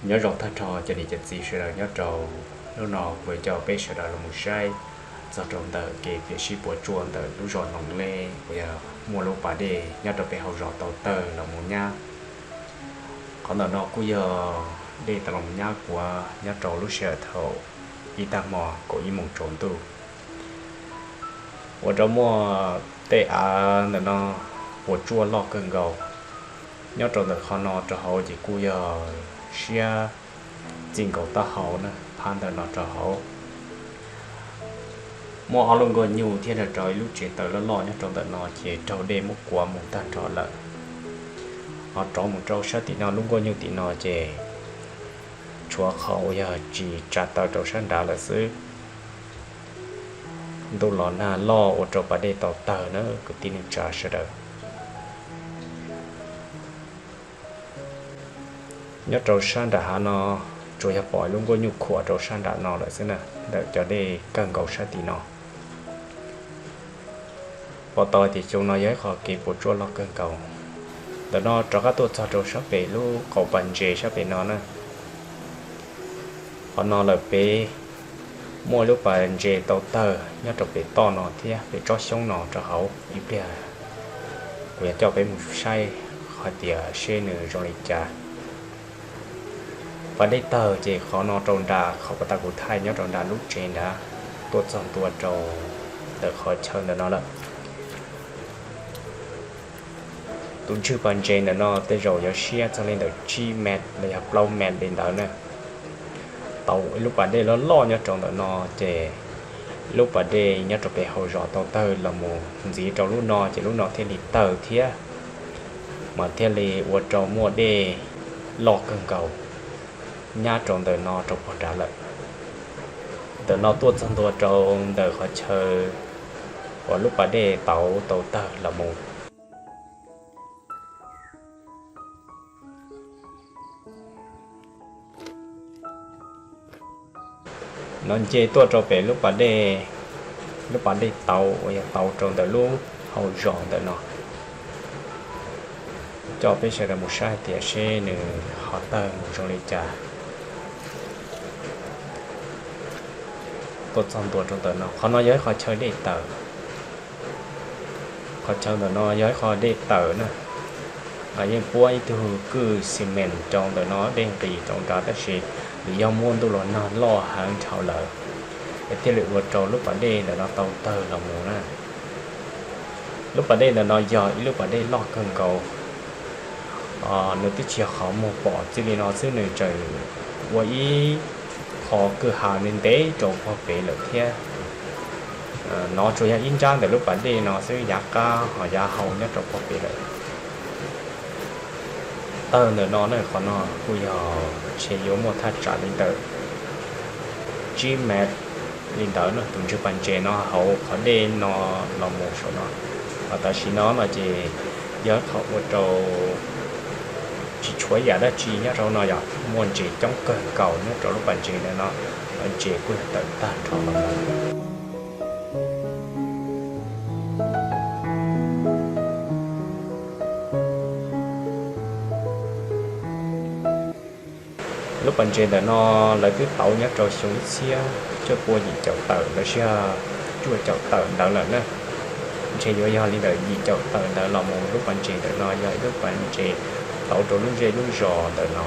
Nyob zoo tag nrho cov niam cov txiv sawv daws nyob rau hnub no, kuv coj peb sawv daws los mus saib txog rau ntawm kev piam sib puas tsuaj ntawm lub zos Noos Lej uas yog muaj lub pas dej nyob rau pem hauv zos tau tawg los mus nyab. Qhov ntawm no kuj yog dej tau los nyab kuav nyob rau lub sij hawm thaum ib tag hmo kaum ib moos tsaus ntuj, ua rau muaj tej av ntawm no puas tsuaj loj kawg nkaus. Nyob rau ntawm qhov no rau hauv ces kuj yog siab txij nkaus taub hau na, phab ntawm no rau hauv. Muaj ob lub nkoj nyuj thiab nrog rau ib lub tsev taws loj loj nyob rau ntawm no ces raug dej muab kuav mus tag nrho lawm. Ho rov mus rau sab tim no, lub nkoj nyuj tim no ces tshuav qhov uas yog tsis tsa taws rau sab nrad lawm xwb. Ntuj los nag loj ua rau pas dej tau tawg na kwv tij neej tsa sawv daws. Nyob rau sab nram hav no tsuas yog pom lub nkoj nyuj khuam rau sab nram no lawm xwb na, ntawm cov dej kawg nkaus sab tim no. Pom tau tias xyoo no yog ib qho kev puas tsuaj loj kawg nkaus. Ntawm no rov qab tuaj txog rau sab pem lub qaum pas ntses sab pem no na. Qhov no lawm pem muaj lub pas ntses tau tawg nyob rau pem toj no thiab pem tsob xyoob no rau hauv. Ib pliag kuv yuav coj peb mus saib hais tias seb nws zoo li cas. Pas dej tawg ces qhov no rau nram qhov pas tas kuv thaij nyob rau nram lub tsev nrad, tuaj txog ntua rau ntawm qhov chaw ntawm no lawm. Tus ntswg pas ntses ntawm no tej zaum yuav siab txog li ntawm tsib mev los yog plaub mev li ntawd na. Tau ib lub pas dej loj loj nyob rau ntawm no ces lub pas dej nyob rau pem hauv zos tau tawg los mus ntxiv rau lub no ces lub no thiaj li tawg thiab, mas thiaj li ua rau muaj dej loj kawg nkaus nyab rau ntawm no rau puag nrad lawm. Ntawm no tuaj txog ntua rau ntawm qhov chaw uas lub pas dej tauv tau tawg los mus. No nce tuaj rau pem lub pas dej, lub pas dej tauv uas yog tauv rau ntawm lub hau zos ntawm no. Coj peb sawv daws mus saib hais tias seb nws ho tawg mus zoo li cas. Tuaj txog ntua rau ntawm no, qhov no yog ib qho chaw dej tawm. Qhov chaw ntawm no yog ib qho dej tawm na. Yeej puab ib tug kwj xi mees rau ntawm no dej nqis rau nrad tab sis nws yog muaj ntuj los nag loj heev dhau lawm es thiaj li ua rau lub pas dej ntawm no tau tawg los mus na. Lub pas dej ntawm no yog ib lub pas dej loj kawg nkaus. Nws twb tsis yog qhov muag pom txij li no xwb, nws tseem ua ib qho kwj ha ntev ntev rau puag pem lawm thiab. No tsuas yog ib nrab ntawm lub pas dej no xwb, yav qab ho yav hau nyob rau puag pem lawm. Tawg ntawm no na, qhov no kuj yog ntshe yuav muaj thaj tsam li ntawm tsib mev li ntawd no, tus ntswg pas ntses no hauv qhov dej no los mus saum no. Ho tam sim no no ces yog qhov ua rau tsis tshuav yam dab tsi nyob rau no, yog muaj ntses coob kawg nkaus nyob rau lub pas ntses ntawm no, ntses kuj yog tawm tag nrho los mus. Lub pas ntses ntawm no lawv twb tauv nyob rau xyoo ib txhiab cuaj pua yim caum tawm los sis cuaj caum tawm ntawd lawm na. Ntshe yuav yog li ntawm yim caum tawm ntawd los mus. Lub pas ntses ntawm no yog ib lub pas ntses tauv rau lub zej lub zos ntawm no.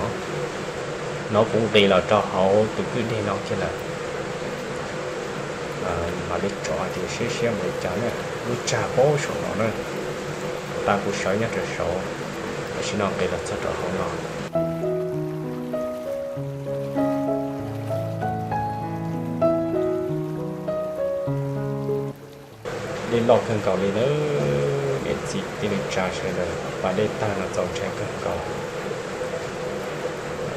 No kuv nqis los rau hauv tus kwj deg no kiag lawm. Mam li tsom hais tias siab siab mus li cas na. Lub tsag paub saum no na, tas kuv sawv nyob rau saud, tam sim no nqis los txog rau hauv no. Dej loj kawg nkaus li na, niam txiv kwv tij neej tsa sawv daws, pas dej tawg no txaus ntshai kawg nkaus.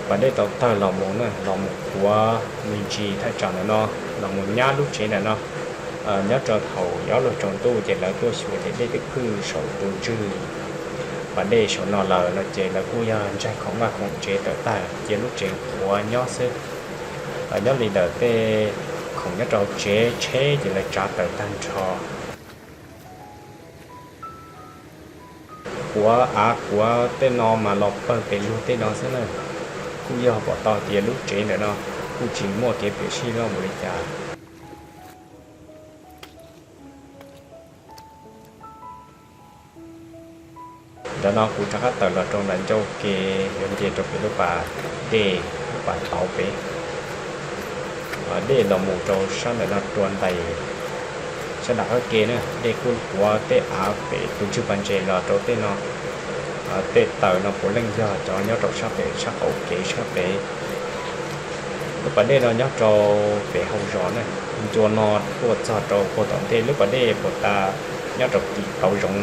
Pas dej tau tawg los mus na, los mus kuav me ntsis thaj tsam ntawm no, los mus nyab lub tsev ntawm no. Nyob rau thaum ob lub tsaus ntuj ces lawv tuaj xyuas ces dej twb phwj saum tus ntswg pas dej saum no lawm no ces lawv kuj yog ntsaig khoom vaj khoom tsev tawm tag cia lub tsev qhuav nyob xwb. Nyob li ntawm tej khoom nyob rau tsev tsheb ces lawv tsav tawm tag nrho. Kuav av kuav tej no mas los pawg pes lug tej no xwb na. Kuj yog pom tau tias lub tsev ntawm no kuj tsis muaj kev phem sij loj npaum li cas. Ntawm no kuv rov qab tawm los rau ntawm ncauj ke, yuav nce rau pem lub pas dej, lub pas tauv pem. Dej los mus rau sab ntawm no rua ntais sab nram qab ke na, dej kuj tuav tej av pem tus tswg pas ntses los rau tej no. Tej taws no puav leej yog cov nyob rau sab pem sab qaum kev sab pem. Lub pas dej no nyob rau pem hauv zos na, ncua no tuaj txog rau puag tom ntej lub pas dej puag ta nyob rau tim tauv zoov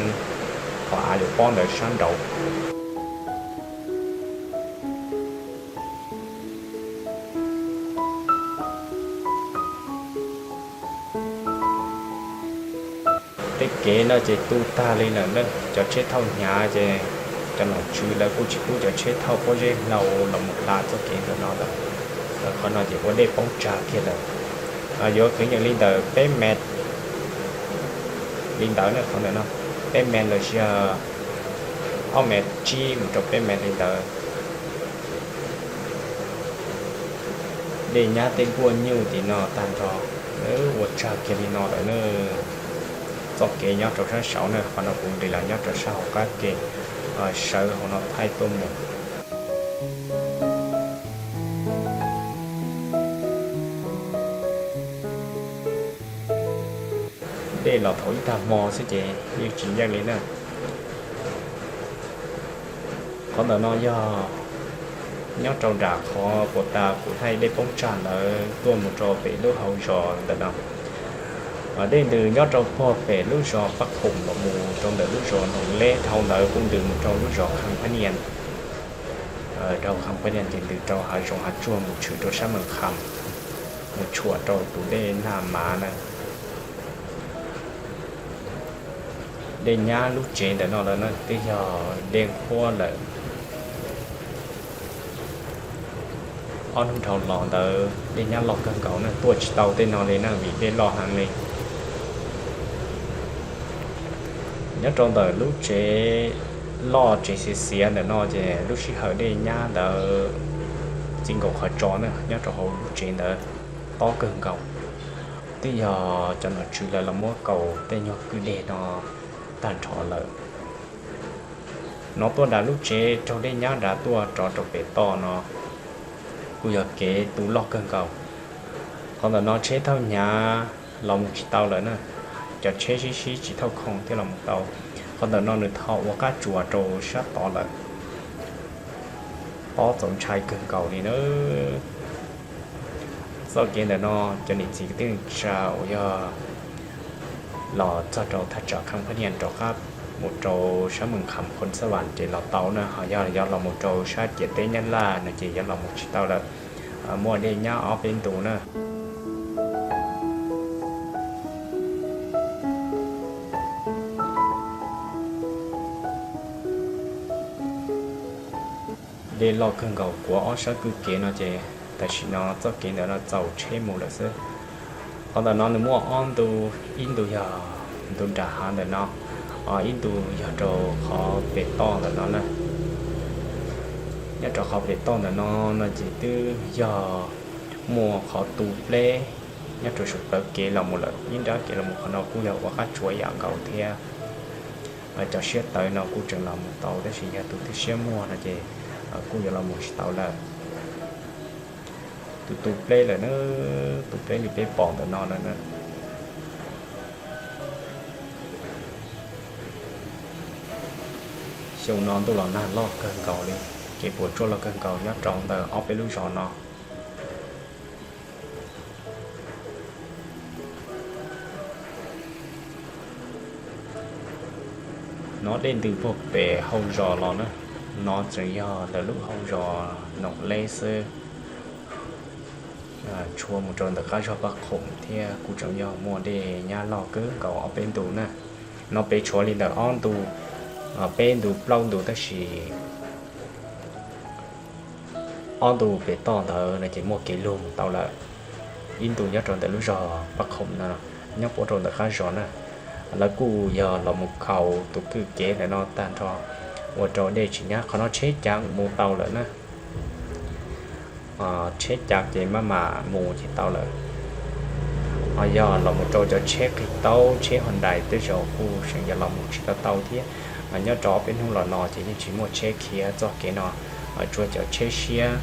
qhov av lwm pob ntawd sab nraud. Tej kev no ces tu tag li lawm na, cov tsheb thauj hnyav ces cov nom tswv lawv kuj tsis pub cov tsheb thauj pob zeb hlau los mus hla txoj kev ntawm no lawm. Qhov no ces ua dej poob tsag kiag lawm. Yuav kwv yees li ntawm peb mev li ntawd na, qhov ntawm no peb mev los sis ob mev tsib mus rau peb mev li ntawd. Dej nyab tej nkuaj nyuj tim no tag nrho, ua tsag kiag li no lawm na. Txoj kev nyob rau sab saud na, qhov no kuv nqis los nyob rau sab hauv qab ke, sawv hauv no thaij tuaj mus. Dej los thaum ib tag hmo xwb ces yeej tsis yeej li na. Qhov ntawm no yog nyob rau nram qhov puag ta kuv thaij dej poob tsag ntawd tuaj mus rau pem lub hauv zos ntawm no. Dej ntws nyob rau puag pem lub zos Pab Khoom los mus rau ntawm lub zos Noom Leb, dhau ntawd kuj ntws mus rau lub zos Kham Phab Nias. Rau Kham Phab Nias ces ntws rau hav zoov hav tsuag mus tshwm rau sab Mees Kham, mus tshuam rau tus dej Naj Mav na. Dej nyab lub tsev ntawm no lawm na twb yog dej nqhuab lawm. Ob hnub dhau los ntawd dej nyab loj kawg nkaus na, tuaj tsis tau tej no li na vim dej loj heev li. Nyob rau ntawm lub tsev loj tsev xiav xiav ntawm no ces lub sij hawm dej nyab ntawd txij nkaus qhov tso na, nyob rau hauv lub tsev ntawd tob kawg nkaus. Twb yog cov nom tswv lawv los muab kaus tej nyuag kwj deg no tag nrho lawm. No tuaj nram lub tsev raug dej nyab nrad tuaj rov rau pem toj no kuj yog kev tu loj kawg nkaus. Qhov ntawm no tsheb thauj hnyav los mus tsis tau lawm na, cov tsheb sib sib tsis thauj khoo thiaj los mus tau. Qhov ntawm no nws tho ua qab tsuas rau sab tod lawm. Tob txaus ntshai kawg nkaus li na. Txoj kev ntawm no cov niam txiv kwv tij neej tsa uas yog los txog rau thaj tsam Kham Phab Nias rov qab mus rau sab Mees Kham Khon Xab Vam ces los tau na, ho yog yog los mus rau sab ciam teb Nyab Laj no ces yuav los mus tsis tau lawm, muaj dej nyab ob peb ntu na. Dej loj kawg nkaus kuav ob sab kwj kev no ces tam sim no txoj kev ntawm no txaus tsheb mus lawm xwb. Qhov ntawm no nws muaj ob ntu, ib ntu yog ntu nram hav ntawm no, ib ntu yog rau qhov pem toj ntawm no na. Nyob rau qhov pem toj ntawm no no ces twb yog muaj qhov tu pleb nyob rau saum plawv kev los mus lawm, ib nrab kev los mus qhov no kuj yog ua qab tsuas yam nkaus thiab. Cov siab tawv no kuj tseem los mus tau tab sis yog tus twg siab muag no ces kuj yuav los mus tsis tau lawm. Tus tu pleb lawm na, tus pleb li peb pom ntawm no lawm na. Xyoo no ntuj los nag loj kawg nkaus li, kev puas tsuaj loj kawg nkaus nyob rau ntawm ob peb lub zos no. No dej ntws puag pem hauv zos los na, no tseem yog ntawm lub hauv zos Noom Leb xwb. Tshuav mus rau ntawm qab zog Paj Khoom thiab kuj tseem yog muaj dej nyab loj kawg nkaus ob peb ntu na. No peb tshuav li ntawm ob ntu, peb ntu plaub ntu tab sis ob ntu pem toj ntawd no ces muaj kev lug mus tau lawm. Ib ntu nyob rau ntawm lub zog Paj Khoom no, nyob puab rau ntawm qab zos na. Lawv kuj yog los mus kaus tus kwj kev ntawm no tag nrho ua rau dej tsis nyab, qhov no tsheb cav mus tau lawm na. Tsheb cav ces maj mam mus ces tau lawm. Ho yog los mus rau cov tsheb qig taub, tsheb Hyundai tej zaum kuj seem yog los mus tsis tau tau thiab. Nyob rau ob peb hnub los no ces yeej tsis muaj tsheb khiav txoj kev no, tsuas cov tsheb siab,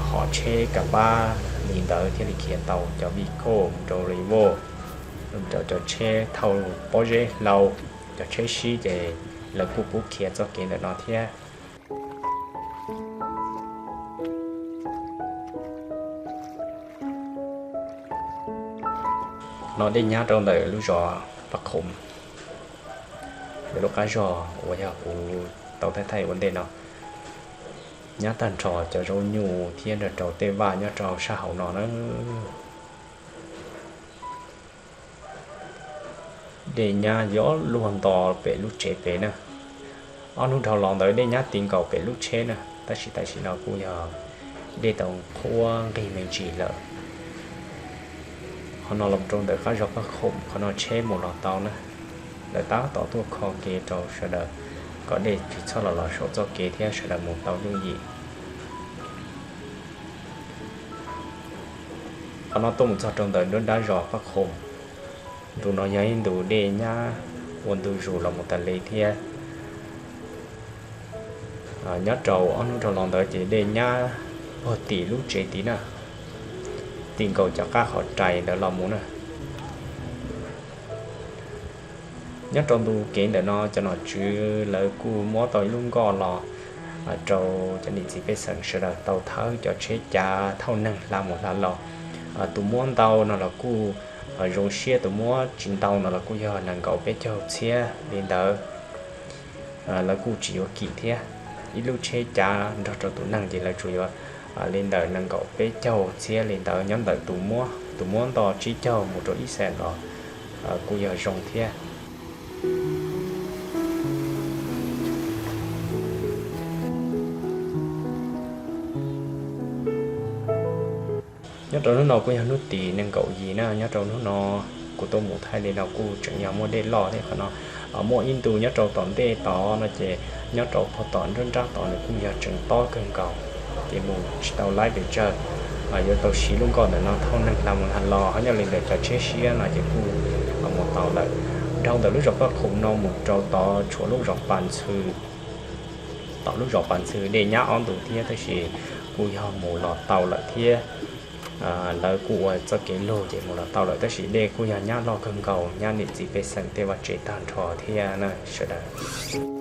hom tsheb ka pab li ntawd thiaj li khiav tau. Cov Vigo mus rau Revo, rau cov tsheb thauj pob zeb hlau, cov tsheb sib ces lawv kuj pub khiav txoj kev ntawm no thiab. No dej nyab rau ntawm lub zos Paj Khoom, lub qab zog uas yog kuv tau thaij thaij ua ntej no. Nyab tag nrho cov zaub nyuj thiab nrog rau tej vaj nyob rau sab hauv no na. Dej nyab yuav luag nto pem lub tsev pem na. Ob hnub dhau los ntawd dej nyab ti nkaus pem lub tsheb na, tab sis tam sim no kuj yog dej tau qhuav nqig me ntsis lawm. Qhov no los rau ntawm qab zog Paj Khoom, qhov no tsheb mus los tau na. Lawv tab tom tuaj kho kev rau sawv daws kom dej tsis txhob los los saum txoj kev thiab sawv daws mus tau yooj yim. Qhov no tuaj mus txog rau ntawm nruab nrab zos Paj Khoom. Ntu no yog ib ntu dej nyab ua ntu zus los mus tas li thiab. Nyob rau ob hnub dhau los ntawd ces dej nyab puag tim lub tsev tid na, ti nkaus cov qab qhov rais ntawd los mus na. Nyob rau ntu kev ntawm no cov nom tswv lawv kuj muab tau ib lub nkoj los rau cov niam txiv pej xeem sawv daws tau thawb cov tsheb cav thauj neeg hla mus hla los. Tus muab ntau no los kuj zoo siab, tus muab tsis ntau no los kuj yog nees nkaum peb caug txhiab li ntawd. Lawv kuj tsis yuav kim thiab. Ib lub tsheb cav nrog rau tus neeg ces lawv tsuas yuav li ntawm nees nkaum peb caug txhiab li ntawd, nyob ntawm tus muab, tus muab nto tsib caug mus rau ib xees los kuj yog zoo thiab. Nyob rau hnub no kuj yog hnub tim nees nkaum yim na, nyob rau hnub no kuv tuaj mus thaij li no kuj tseem yog muaj dej loj thiab. Qhov no muaj ib ntu nyob rau tom ntej tod no ces nyob rau puag tom nruab nrab tod nws kuj yog tseem tob kawg nkaus, ces mus tsis tau laib pes tsawg. Yuav tau siv lub nkoj ntawm no thauj neeg hla mus hla los, ho nyob li ntawm cov tsheb siab no ces kuj mus tau lawm. Dhau ntawm lub zos Paj Khoom no mus rau tod tshuav lub zos Pas Ntxhw. Tom lub zos Pas Ntxhw dej nyab ob ntu thiab tab sis kuj yog mus los tau lawm thiab. Lawv kuj ua txoj kev lug ces mus los tau lawm tab sis dej kuj yog nyab loj kawg nkaus, nyab niam txiv pej xeem tej vaj tsev tag nrho thiab na sawv daws.